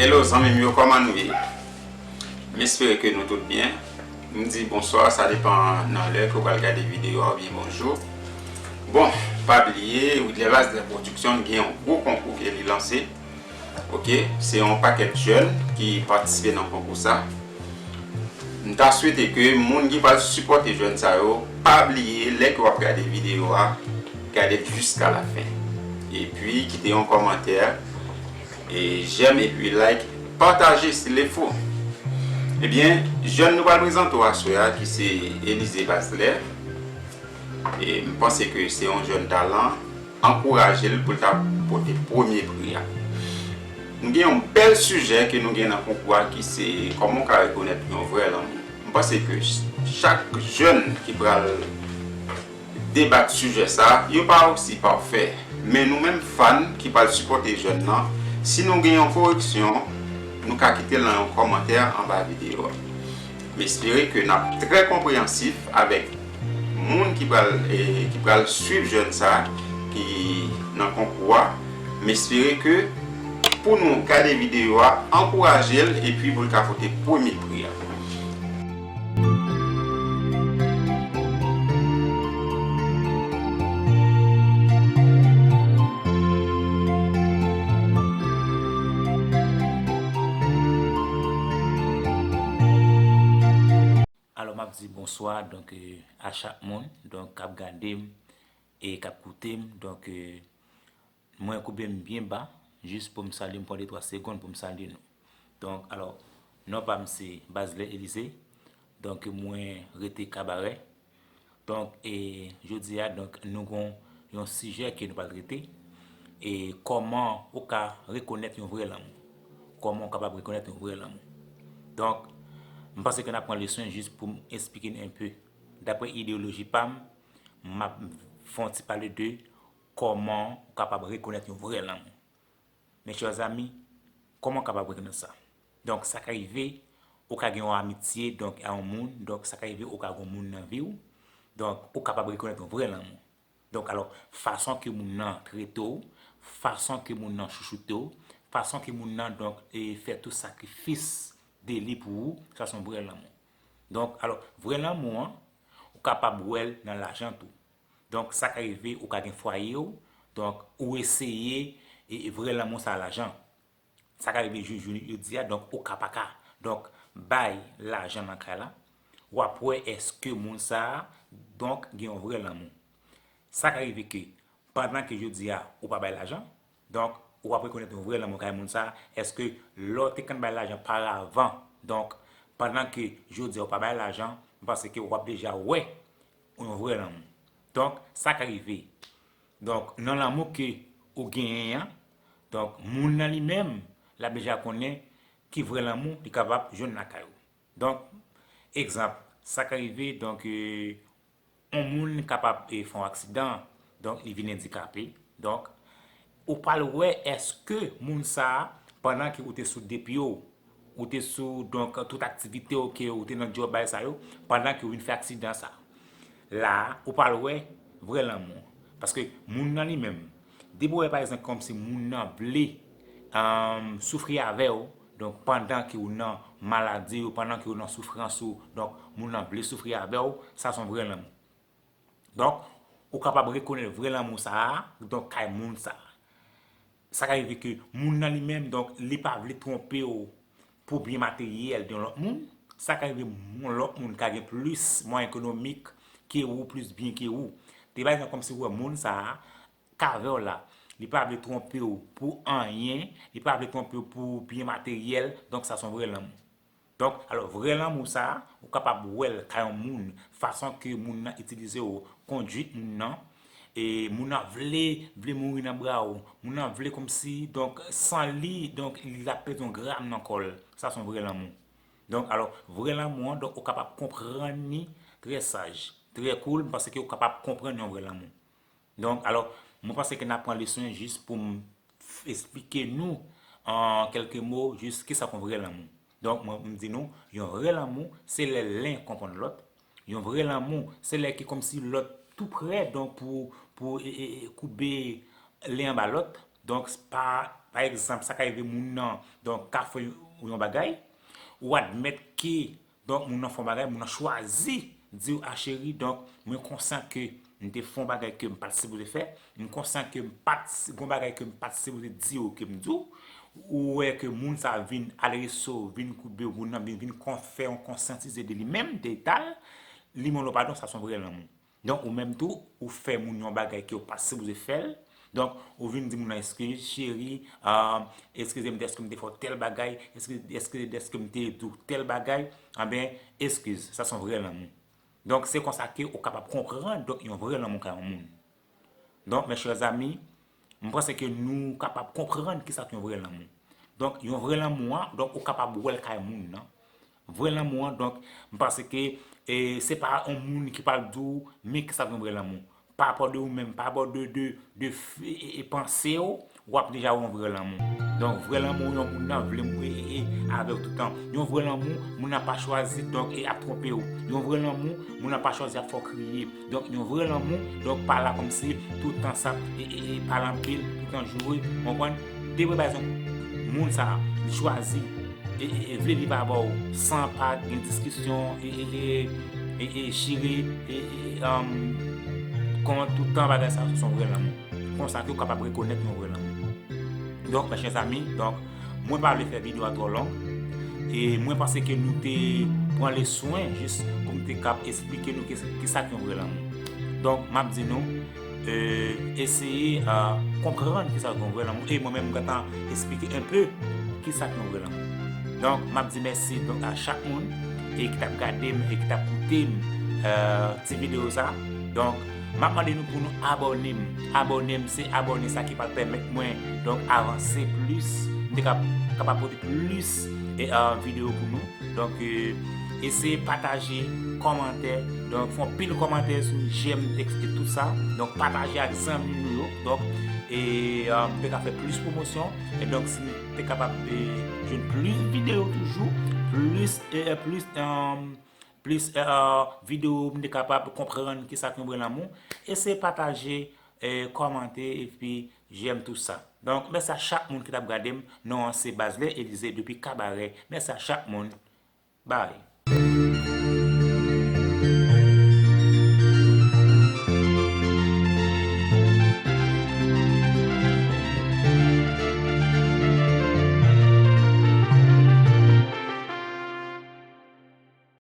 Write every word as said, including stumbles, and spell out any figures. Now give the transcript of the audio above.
Hello zanmi m yo, kòman nou ye? M espere ke nou tout byen. M di bonswa, sa depan nan lè ke w pral gade videyo a, oubyen bonjou. Bon, pa bliye, Widler Vazlè Production gen yon gwo konkou ke li lanse. Ok, se yon pakèt jèn ki patisipe nan konkou sa. M ta swete ke moun ki pral sipòte jèn sa yo, pa bliye lè ke w ap gade videyo a, gade l jiska la fen. Epi kite yon kòmantè, e, j'aime epi like, pataje s'il le faut. Ebyen, jèn nou pral prezante w aswè a ki se Elysée Vazlè. E m panse ke se yon jèn talan, ankouraje l pou l ta pote premye pri a. Nou gen yon bèl sijè ke nou gen nan konkou a ki se kòman w ka rekonèt yon vrè lanmou. M panse ke ch- chak jèn ki pral debat sijè sa, yo pa osi pafè. Men nou menm fan ki pral sipòte jèn nan, si nou gen yon koreksyon, nou ka kite l nan yon kòmantè anba videyo a. M espere ke n ap trè konpreyansif avèk moun ki pral, eh, ki pral swiv jèn sa ki nan konkou a. M espere ke pou nou gade videyo a, ankouraje l epi pou l ka pote premye pri a. Alò, m ap di bonswa, donk, eh, a chak moun, donk, k ap gade m e k ap koute m. Donk, eh, mwen koube m byen ba, jis pou m salye, m pran de twa segonn pou m salye nou. Donk, alò, non pa m se Bazlè Elysée. Donk, mwen rete Kabarè. Donk, e, jodi a, donk, nou gon yon sijè ke nou pral trete. E kòman ou ka rekonèt yon vrè lanmou? Kòman ou kapab rekonèt yon vrè lanmou? Donk, m panse ke n ap pran leson jis pou m esplike n enpe. Daprè ideyoloji pa m, m ap fè yon ti pale de kòman ou kapab rekonèt yon vrè lanmou. Mes chers amis, kòman w kapab rekonèt sa? Donk, sa ka rive, ou ka gen yon amitye, donk, a yon moun, donk, sa ka rive, ou ka gen yon moun nan vi w, donk, ou kapab rekonèt yon vrè lanmou. Donk, alò, fason ke moun nan trete w, fason ke moun nan chouchoute w, fason ke moun nan, donk, e fè tout sakrifis de li pou ou, sa se yon vrè lanmou. Donk, alò, vrè lanmou an, ou kapab wè l nan lajan tou. Donk, sa ka rive, ou ka gen fwaye w, donk, ou eseye, e, e vrè lanmou sa lajan. Sa ka rive jou, jou, jodi a, donk, ou ka pa ka. Donk, bay lajan nan kay la, w ap wè èske moun sa a, donk, gen yon vrè lanmou. Sa ka rive ke, pandan ke jodi a, ou pa bay lajan, donk, ou ap rekonèt yon vrè lanmou kay moun sa a, èske lè w te konn bay lajan paravan, donk, pandan ke jodi a ou pa bay lajan, m panse ke w ap deja wè yon vrè lanmou. Donk, sa ka rive. Donk, nan lanmou ke ou genyen an, donk, moun nan li menm, l ap deja konnen ki vrè lanmou li kapab jwenn lakay ou. Donk, egzanp, sa ka rive, donk, e, yon moun kapab, e, fè yon aksidan, donk, li vin andikape. Donk, ou pral wè èske moun sa a, pandan ke ou te sou de pye w, ou te sou, donk, tout aktivite w ke ou te nan djòb bagay sa yo, pandan ke ou vin fè aksidan sa. La a, ou pral wè vrè lanmou. Paske moun nan li menm, depi w wè, pa egzanp, kòmsi moun nan vle, um, soufri avè w, donk, pandan ke ou nan maladi ou, pandan ke ou nan soufrans ou, donk, moun nan vle soufri avè w, sa se yon vrè lanmou. Donk, ou kapab rekonèt vrè lanmou sa a, donk, kay moun sa a. Sa ka rive ke moun nan li menm, donk, li pa vle twonpe w pou byen materyèl de yon lòt moun. Sa ka rive yon lòt moun ka gen plis mwayen ekonomik ke ou, plis byen ke ou. Te pa egzanp kòmsi ou wè moun sa a, k avè w la, li pa vle twonpe w pou anyen, li pa vle twonpe w pou byen materyèl, donk sa se yon vrè lanmou. Donk, alò, vrè lanmou sa a, ou kapab wè l ka yon moun, fason ke moun nan itilize w, kondwit moun nan, e moun nan vle, vle mouri nan bra w, moun nan vle kòmsi, donk, san li, donk, li ap pèdi yon gram nan kò l. Sa se yon vrè lanmou. Donk, alò, vrè lanmou an, donk, ou kapab konprann li trè saj, trè cool, paske ou kapab konprann yon vrè lanmou. Donk, alò, mwen panse ke n ap pran leson jis pou m f- esplike nou, an kèlke mo, jis kisa k yon vrè lanmou. Donk, mwen, m di nou, yon vrè lanmou, se lè len konprann lòt. Yon vrè lanmou, se lè ki kòmsi lòt tou prè, donk, pou, pou, e, e, e, koube len anba lòt. Donk, pa, pa egzanp, sa ka rive moun nan, donk, ka fè yon bagay, ou admèt ke, donk, moun nan fè yon bagay, moun nan chwazi di w, a cheri, donk, mwen konsyan ke m te fè yon bagay ke m pa t sipoze fè, m konsyan ke m pa t, gon bagay ke m pa t sipoze di w ke m di w, ou wè ke moun sa vin al reso, vin koube w, moun nan vin, vin kon, fè yon konsyantize de li menm, de eta l, li mande w padon, sa se yon vrè lanmou. Donk, ou menm tou, ou fè moun yon bagay ke w pa t sipoze fè l. Donk, ou vin di moun nan, eskize, cheri, ah, eskize m dèske m te fè w tèl bagay, eskize, eskize dèske m te di w tèl bagay, anben, eskize, sa se yon vrè lanmou. Donk, se konsa ke ou kapab konprann, donk, yon vrè lanmou ka yon moun. Donk, mes chers amis, m panse ke nou kapab konprann kisa k yon vrè lanmou. Donk, yon vrè lanmou an, donk, ou kapab wè l kay moun nan. Vrè lanmou an, donk, m panse ke, e, se pa yon moun ki pral di w, men kisa k yon vrè lanmou. Pa rapò de ou menm, pa rapò de, de, de, e, e, e panse w, w ap deja wè yon vrè lanmou. Donk, vrè lanmou, yon moun nan vle mwen e, e, e, avè w toutan. Yon vrè lanmou, moun nan pa chwazi, donk, e ap twonpe w. Yon vrè lanmou, moun nan pa chwazi ap fè w kriye. Donk, yon vrè lanmou, donk, pa la kòmsi toutan sa, e, e, e, pale anpil, toutan joure, konprann? De vrè bagay, moun sa, li chwazi, e, e, e, vle viv avè w, san pa gen diskisyon, e, e, e, e, e, chire, e, e, e, um, kont toutan bagay sa, se yon vrè lanmou. Konsa ke w kapab rekonèt yon vrè lanmou. Donk, mes chers amis, donk, mwen pa vle fè videyo a twò long. E mwen panse ke nou te pran le swen jis pou m te kab esplike nou ki, kisa k yon vrè lanmou. Donk, m ap di nou, e, eseye, e, konprann kisa k yon vrè lanmou. E mwen menm, m gentan esplike enpe kisa k yon vrè lanmou. Donk, m ap di mèsi, donk, a chak moun, e ki t ap gade m, e ki t ap koute m, e, ti videyo sa. Donk, m ap mande nou pou nou abòne m. Abòne m, se abòne sa ki pral pèmèt mwen, donk, avanse plis, m te kab, kapab pote plis, e, e, videyo pou nou. Donk, e, eseye pataje, kòmante, donk, fè yon pil kòmante sou j'aime, et, et tout sa. Donk, pataje ak zanmi nou yo. Donk, e, e, m te ka fè plis pwomosyon. E donk, si nou te kapab, e, jwenn plis videyo toujou, plis, e, e, plis, e, plis, e, e, videyo, m te kapab konprann kisa k yon vrè lanmou. Eseye pataje, e, kòmante, epi j'aime tout sa. Donk, mèsi a chak moun ki t ap gade m. Non an se Bazley Elysée depi Kabarè. Mèsi a chak moun. Bye.